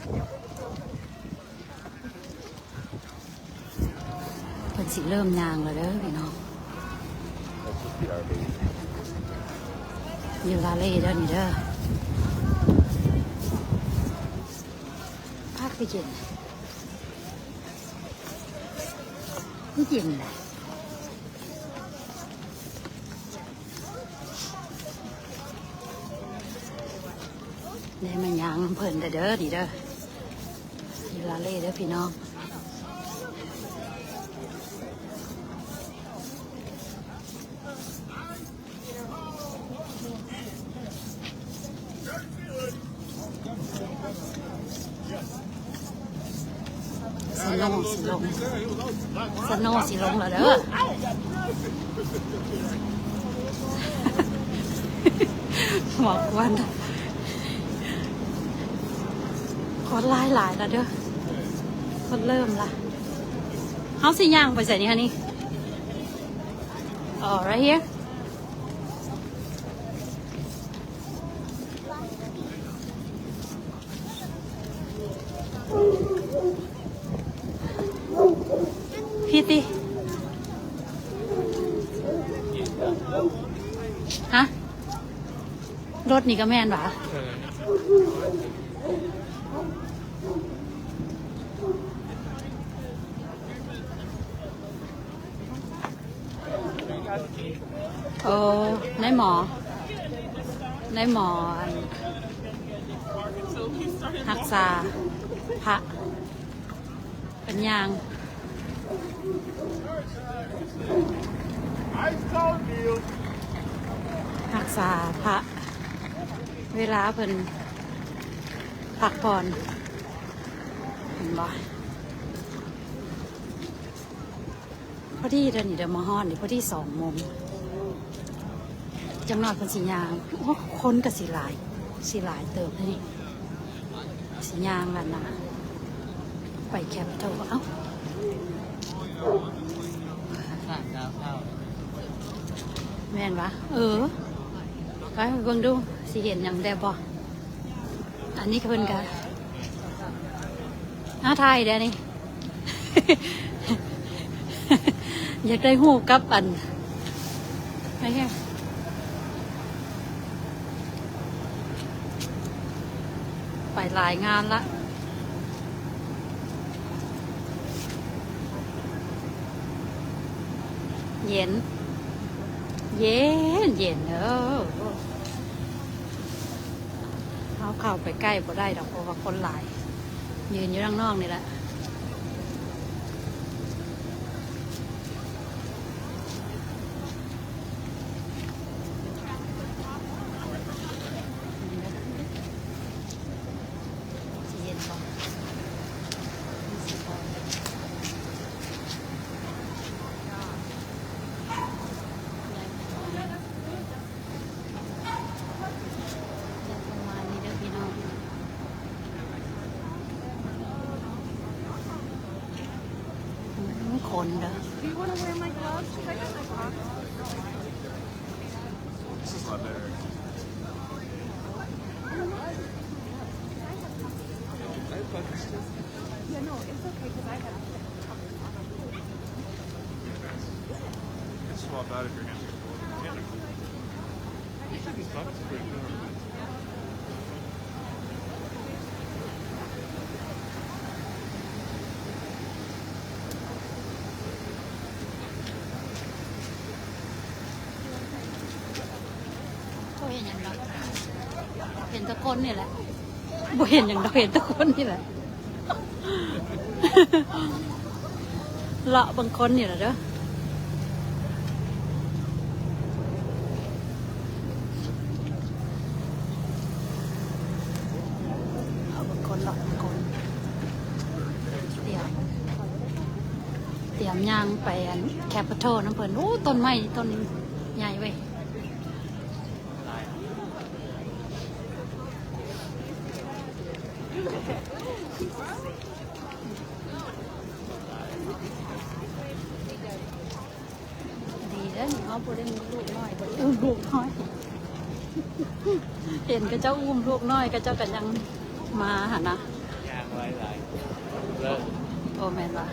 ເພິ່ນຊິເລີ່ມຍ່າງແລ້ວເດີພີ່ນ້ອງ. ຢູ່ລາເລເດີນີ້ເດີ. ພາກໄປເຢັນ ເຢັນແຫຼະ. ໄດ້ມາຍ່າງນຳເພິ່ນແລ້ວເດີນີ້ເດີ ຢູ່ລາເລເດີພີ່ນ້ອງ. ສະໂນຊິລົງ ສະໂນຊິລົງແລ້ວເດີ. ໝອກຄວັນ ຄົນຫຼາຍໆແລ້ວເດີ ຄົນເລີ່ມລະ. ເຮົາຊິຍ່າງໄປໃສນີ້ຄະນີ້? Oh, right here. ພີ້ຕິ ຮະ ລົດນີ້ກະແມ່ນຫວາ? ເອີ. ໂອ້ ນາຍໝໍ ນາຍໝໍ ອັນ ຮັກສາພະ ເປັນຫຍັງ ຮັກສາພະ ເວລາເພິ່ນພັກຜ່ອນ ເຫັນບໍ່? ພໍດີເດີນີ້ເດີ ມາຮອດນີ້ພໍດີສອງໂມງ ຈັກໜ້ອຍເພິ່ນຊິຍ່າງ. ໂອ້ ຄົນກະຊິຫຼາຍ ຊິຫຼາຍເຕີບເດນີ້ ຊິຍ່າງລະນະ ໄປແຄປໂຕ. ເອົ້າ ແມ່ນຫວາ? ເອີ ໄປເບິ່ງດູ ຊິເຫັນຫຍັງແດ່ບໍ່? ອັນນີ້ເພິ່ນກະ ອ້າ ຖ່າຍແດ່ນີ້ ຢາກໄດ້ຮູບກັບອັນ ໄປແຮງ ໄປຫຼາຍງານລະ. ເຢັນ ເຢັນ ເຢັນ ເອີ. ເຮົາເຂົ້າໄປໃກ້ບໍ່ໄດ້ດອກ ເພາະວ່າຄົນຫຼາຍ ຢືນຢູ່ທາງນອກນີ້ແຫຼະ. ຊິເຫັນບໍ່? ປະມານນີ້ເດີພີ່ນ້ອງ ຄົນເດີ. This is a lot better. Yeah, no, it's okay, 'cause I have It's swapped out if your hands are cold. Yeah. It should be stopped. It's pretty good. ບໍ່ເຫັນຫຍັງດອກ ເຫັນແຕ່ຄົນນີ້ແຫຼະ ບໍ່ເຫັນຫຍັງດອກ ເຫັນແຕ່ຄົນນີ້ແຫຼະ ເລາະເບິ່ງຄົນນີ້ແຫຼະເດີ ເລາະເບິ່ງຄົນ ເລາະເບິ່ງຄົນ ຕຽມ ຕຽມຍ່າງໄປອັນ Capitol ນຳເພິ່ນ. ໂອ້ ຕົ້ນໄມ້ຕົ້ນໃຫຍ່ເວີຍ. ດີແລ້ວນີ້ ເຮົາບໍ່ໄດ້ມີລູກນ້ອຍ ບໍ່ໄດ້ອຸ້ມລູກນ້ອຍ ເຫັນເຂົາເຈົ້າອຸ້ມລູກນ້ອຍ ເຂົາເຈົ້າກະຍັງມາຫັ້ນນະ. ໂອ້ ແມ່ນວ່າ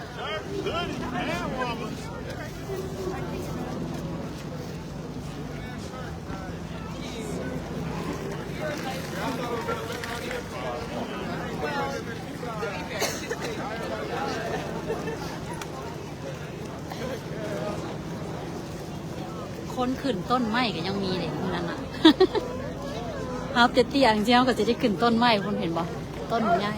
ຄົນຂຶ້ນຕົ້ນໄມ້ກໍຍັງມີເດ້ມື້ນັ້ນນະ. ເຮົາເຕ້ຍໆ ຈັ່ງຊີ້ ເຮົາກໍຊິໄດ້ຂຶ້ນຕົ້ນໄມ້ພຸ້ນ ເຫັນບໍ່? ຕົ້ນໃຫຍ່.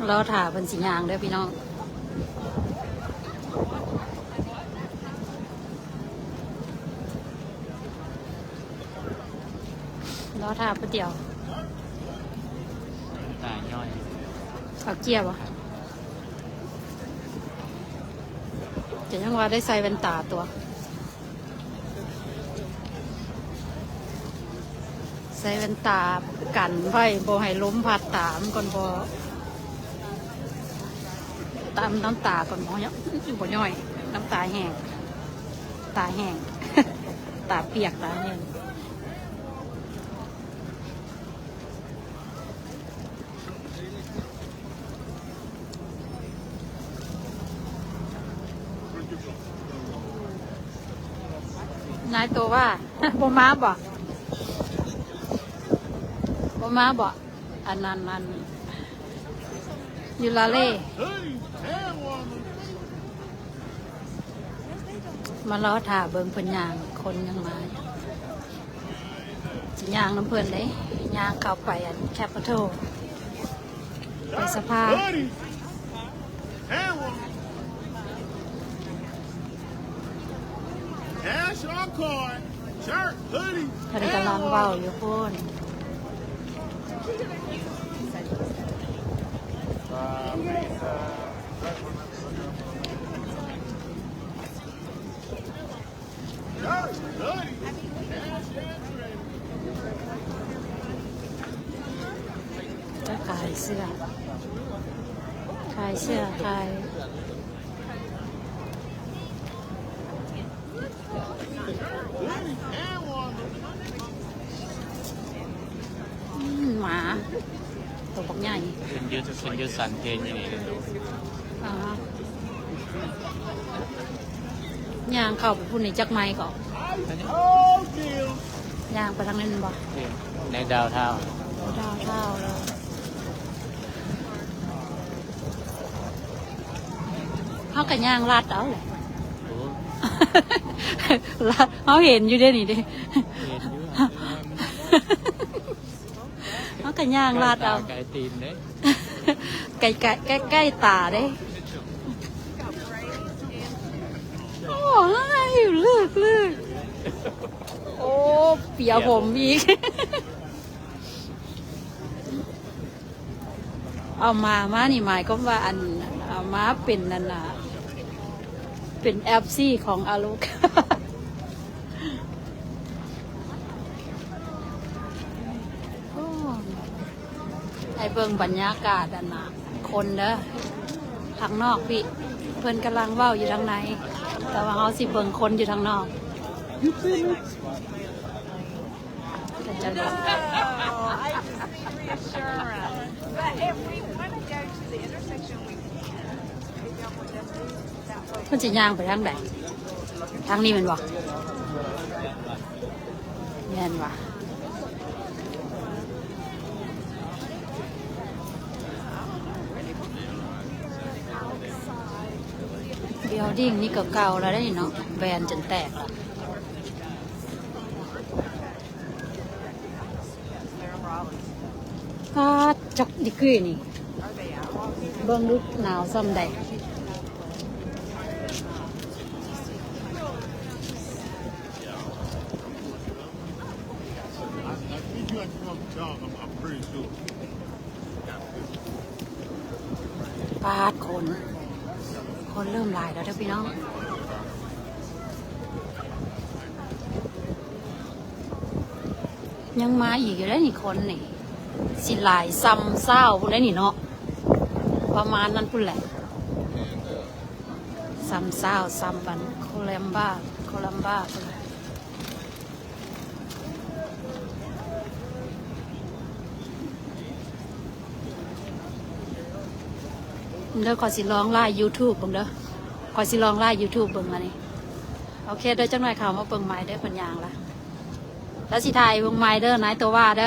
ລໍຖ້າເພິ່ນຊິຍ່າງເດີພີ່ນ້ອງ. ລໍຖ້າແປັບດຽວ. ຕາຍ້ອຍ. ເອົາເກຍບໍ່? ກໍຍັງວ່າໄດ້ໃສ່ແວ່ນຕາຕົວະ. ໃສ່ແວ່ນຕາກັນໄວ້ ບໍ່ໃຫ້ລົມພັດຕາມັນກ່ອນ ບໍ່ ຕາ ນ້ຳຕາກ່ອນ ບໍ່ຍ້ອຍ ບໍ່ຍ້ອຍ ນ້ຳຕາແຫ້ງ ຕາແຫ້ງ ຕາປຽກ ຕາແຫ້ງ. ນາຍໂຕວ່າ ບໍ່ມາບໍ່? ບໍ່ມາບໍ່? ອັນນັ້ນ ອັນຢູ່ລາເລ ມາລໍຖ້າເບິ່ງເພິ່ນຍ່າງ ຄົນຍັງມາ. ຊິຍ່າງນຳເພິ່ນເດ້ ຍ່າງເຂົ້າໄປອັນ Capitol ໄປສະພາ. Cash or card, shirt, hoodie. ເພິ່ນກຳລັງເວົ້າຢູ່ພຸ້ນ. ຂາຍເສື້ອ ຂາຍເສື້ອ ຂາຍ ອືມ ໝາ ໂຕບັກໃຫຍ່. ເພິ່ນຢູ່ ເພິ່ນຢູ່ສັນເພນຢູ່ນີ້ເດ້. ອ່າ ຍ່າງເຂົ້າໄປພຸ້ນນີ້ຈັກໄມເກາະ? ຍ່າງໄປທາງນັ້ນບໍ່? ໃນດາວທາວ ດາວທາວເລີຍ. ເຮົາກໍຍ່າງລັດເອົາແຫຼະ. ໂອ້ ລັດ ເຮົາເຫັນຢູ່ເດ້ນີ້ເດ້. ເຫັນຢູ່ ເຮົາກໍຍ່າງລັດເອົາ ໃກ້ຕາໃກ້ຕີນເດ້. ໃກ້ ໃກ້ ໃກ້ ໃກ້ຕາເດ້. ໂອ້ຍ ເລິກ ເລິກ. ໂອ້ ເປຍຜົມອີກ. ເອົາມາ ມານີ້ໝາຍຄວາມວ່າ ອັນ ເອົາມາເປັນ ອັນນ່າ ເປັນເອັຟຊີຂອງອາລຸກ. ໂອ້ ໃຫ້ເບິ່ງບັນຍາກາດ ອັນນ່າ ຄົນເດີ ທາງນອກພີ້ ເພິ່ນກຳລັງເວົ້າຢູ່ທາງໃນ ແຕ່ວ່າເຮົາຊິເບິ່ງຄົນຢູ່ທາງນອກ. So, I just need reassurance. But if we wanna go to the intersection, we can. ເພິ່ນຊິຍ່າງໄປທາງໃດ? ທາງນີ້ແມ່ນບໍ່? ແມ່ນວ່າ building ນີ້ກໍເກົ່າແລ້ວເດ້ເນາະ ແບນຈົນແຕກແລ້ວ. ປາດ ຈັກດີກຣີນີ້ ເບິ່ງດູໜາວສ່ຳໃດ. ປາດ ຄົນ ຄົນເລີ່ມຫຼາຍແລ້ວເດີພີ່ນ້ອງ. ຍັງມາອີກຢູ່ເດ້ນີ້ ຄົນນີ້ ຊິຫຼາຍສ່ຳຊາວພຸ້ນເດ້ນີ້ເນາະ ປະມານນັ້ນພຸ້ນແຫຼະ ສ່ຳຊາວ ສ່ຳບັນໂຄລັມບາ ໂຄລັມບາພຸ້ນແຫຼະ. ເດີ ຂ້ອຍຊິລອງໄລຟ໌ຢູທູບເບິ່ງເດີ ຂ້ອຍຊິລອງໄລຟ໌ຢູທູບເບິ່ງອັນນີ້. ໂອເຄເດີ ຈັກໜ່ອຍເຂົ້າມາເບິ່ງໃໝ່ເດີ ເພິ່ນຍ່າງລະ ລະຊິຖ່າຍເບິ່ງໃໝ່ເດີ ນາຍໂຕວາເດີ.